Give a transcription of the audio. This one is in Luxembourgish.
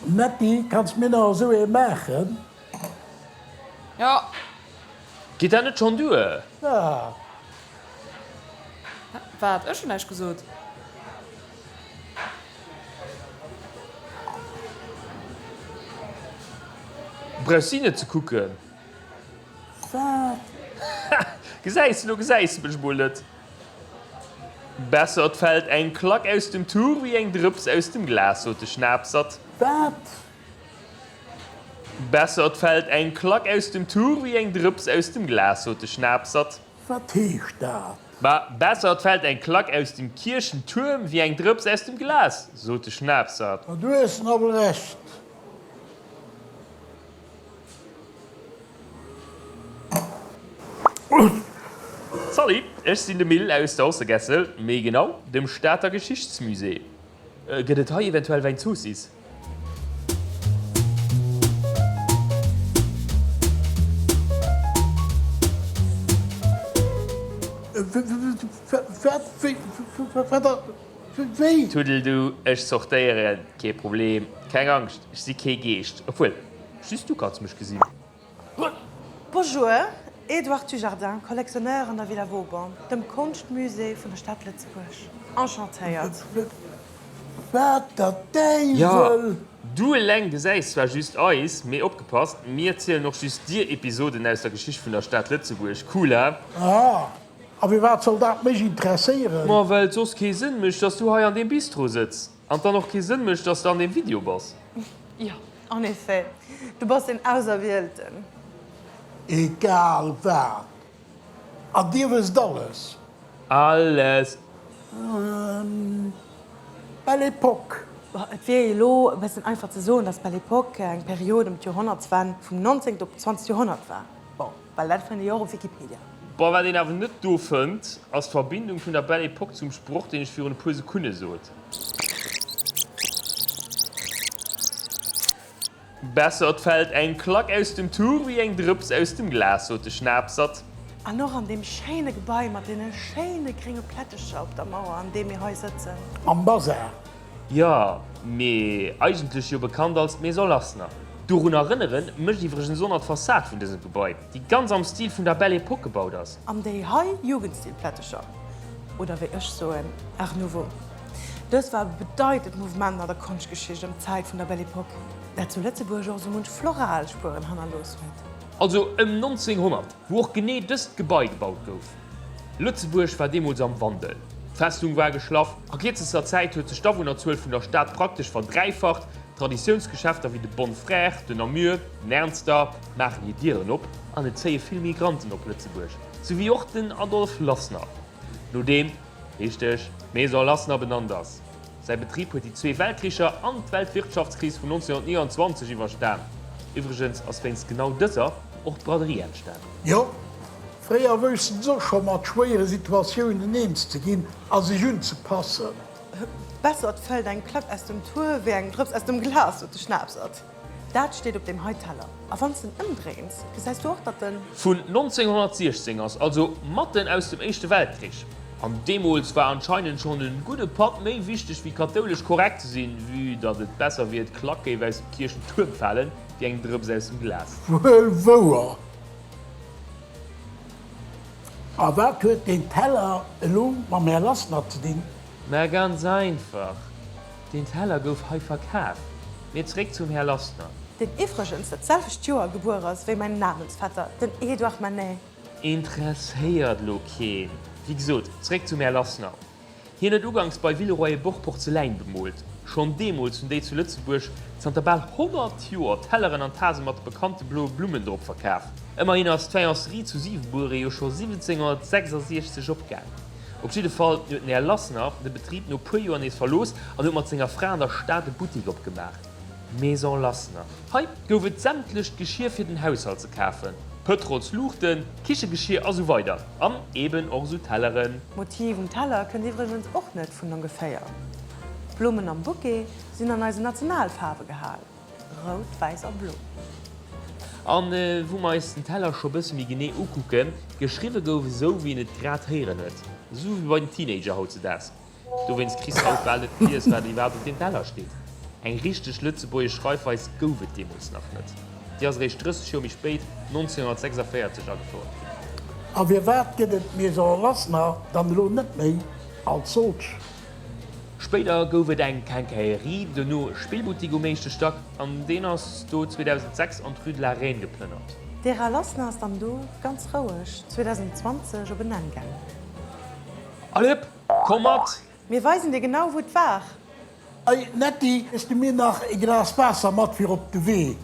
Netty, kanns mir nach esou ee maachen? Jo. Geet dat net schonn duer? Ah. Wat? Ech hunn näischt gesot. Brauchs si net ze kucken. Wat? Ha! Gesäis de, lo gesäis de mech mol net. Besser et fält eng Klack aus dem Tuch wéi eng Drëps aus dem Glas, sot de Schnaapsert. Wat? Besser et fält eng Klack aus dem Tuch wéi eng Drëps aus dem Glas, sot de Schnaapsert. Wat heescht dat? Ma besser et fält eng Klack aus dem Kierchentuerm wéi eng Drëps aus dem Glas, sot de Schnaapsert. Ma du hues nawell Recht. Salut, ech sinn de Mil aus der Ossergässel, méi genau dem Stater Geschichtsmusée. Gëtt et hei eventuell Wäinzoossiss? Wat? Wéi? Wat? Wéi? Tuddeldu, ech sortéieren, kee Problem, keng Angscht, ech si kee Geescht, obwuel, just du kanns mech gesinn. Bonjour, Edouard Dujardin, Collectionneur an der Villa Vauban, dem Konschtmusée vun der Stad Lëtzebuerg. Enchantéiert. Wat der Däiwel! Jo, du eleng gesäis zwar just eis, mee opgepasst, mir zielen och just dir Episoden aus der Geschicht vun der Stad Lëtzebuerg. Cool, he? Aha, a firwat soll dat mech interesséieren? Ma well et soss kee Sënn mécht, dass du hei an deem Bistro sëtz. An et dann och kee Sënn mécht, dass de an deem Video bass. Jo, en effet, du bass den Auserwielten. Egal wat. An dir wësst alles? Alles. Belle Époque. Bon, et wier elo e bëssen einfach ze soen, dass d'Belle Époque eng Period ëm d'Joerhonnertswenn vum 19. op 20. Joerhonnert war. Bon, well dat fënnt ee jo och op Wikipedia. Bon, wat een awer net do fënnt, ass d'Verbindung vun der Belle Époque zum Sproch, deen ech virun e puer Sekunne sot. Besser et fält eng Klack aus dem Tuch wéi eng Drëps aus dem Glas, sot de Schnaapsert. An och an deem schéine Gebai mat deene schéine grénge Plättecher op der Mauer, an deem mir hei sëtzen. Am Bazar. Jo, mee eigentlech jo bekannt als d'Maison Lassner. Dorun erënnere mécht iwwregens och nach d'Fassad vun dësem Gebai, déi ganz am Stil vun der Belle Époque gebaut ass. An déi hei Jugendstilplättecher, oder wéi ech soen, Art Nouveau. Dëst war e bedeitend Mouvement an der Konschtgeschicht ëm d'Zäit vun der Belle Époque, dat zu Lëtzebuerg och esou munch floral Spueren hannerlooss huet. Also ëm 1900, wou och genee dëst Gebai gebaut gouf. Lëtzebuerg war deemools am Wandel. D'Festung war geschlaff, a kierzester Zäit huet sech d'Awunnerzuel vun der Stad praktesch verdräifacht, Traditiounsgeschäfter wéi de Bon Frère, de Namur, den Ernster maachen hir Dieren op an et zéie vill Migranten op Lëtzebuerg, sou wéi och den Adolphe Lassner, no deem, richteg, d'Maison Lassner benannt ass. Säi Betrib huet déi zwee Weltkricher an d'Weltwirtschaftskris vun 1929 iwwerstan. Iwwregens ass wéinst genau dëser och d'Braderie entstan. Jo, fréier woussten se och scho mat schwéiere Situatiounen eens ze ginn a sech unzepassen. Besser et fält eng Klack aus dem Tour wéi eng Drëps aus dem Glas, sot de Schnaapsert. Dat steet op deem hei Teller. A wann s de en ëmdréins, gesäis du och, datt en. Vun 1916 ass, also matten aus dem Éischte Weltkrich. An deemools war anscheinend schonn en gudde Patt méi wichteg wéi kathoulesch korrekt ze sinn, vue datt et besser wier d'Klack géif aus dem Kierchentuerm falen, wéi eng Drëps aus dem Glas. Wuel wouer. A wat huet deen Teller elo mam Här Lassner ze dinn? Mä ganz einfach, Deen Teller gouf hei verkaf. Mee zeréck zum Här Lassner. Deen iwwregens dat selwecht Joer gebuer ass wéi mäin Namensvetter, den Edouard Manet. Interesséiert elo keen. Wéi gesot, zeréck zum Här Lassner. Hien huet uganks bei Villeroy et Boch Porzeläin bemoolt. Schonn deemools hunn déi zu Lëtzebuerg zanter bal 100 Joer Telleren an Tase mat de bekannte bloe Blummen drop verkaf. Ëmmerhin ass d'Faïencerie zu Siwebuere jo scho 1766 opgaang. Op jidde Fall huet den Här Lassner de Betrib no puer Joer nees verlooss an huet mat senger Fra an der Stad e Buttik opgemaach, Maison Lassner. Hei gouf et sämtlecht Geschir fir den Haushalt ze kafen, Pëtrolsluuchten, Kichegeschir a sou weider an eben och esou Telleren. D'Motiv um Teller kënnt iwwregens och net vun ongeféier. D'Blummen am Bouquet sinn an eisen Nationalfaarwe gehal, rout, wäiss a blo. An wou mer eis den Teller scho bësse méi genee ukucken, geschriwwe gouf esou wéi een et grad héieren huet, esou wéi bei den Teenager hautzedaags. Dowéinst kriss de haut bal net gelies wat iwwerhaapt op deem Teller steet. Eng richteg lëtzebuergesch Schreifweis gouf et deemools nach net. Déi ass eréischt 30 Joer méi spéit, 1946, agefouert ginn. A firwat gëtt et d'Maison Lassner dann elo net méi als solch? Spéider gouf et eng Quincaillerie, dono e Spillbuttik um éischte Stack an deen ass do 2006 an d'Rue de la Reine geplënnert. D'Ära Lassner ass dann do ganz roueg 2020 op en Enn gaangen. Allez hëpp, komm mat! Mir weisen dir genau wou et war. Ei Netty, hues du mir nach e Glas Waasser mat fir op de Wee?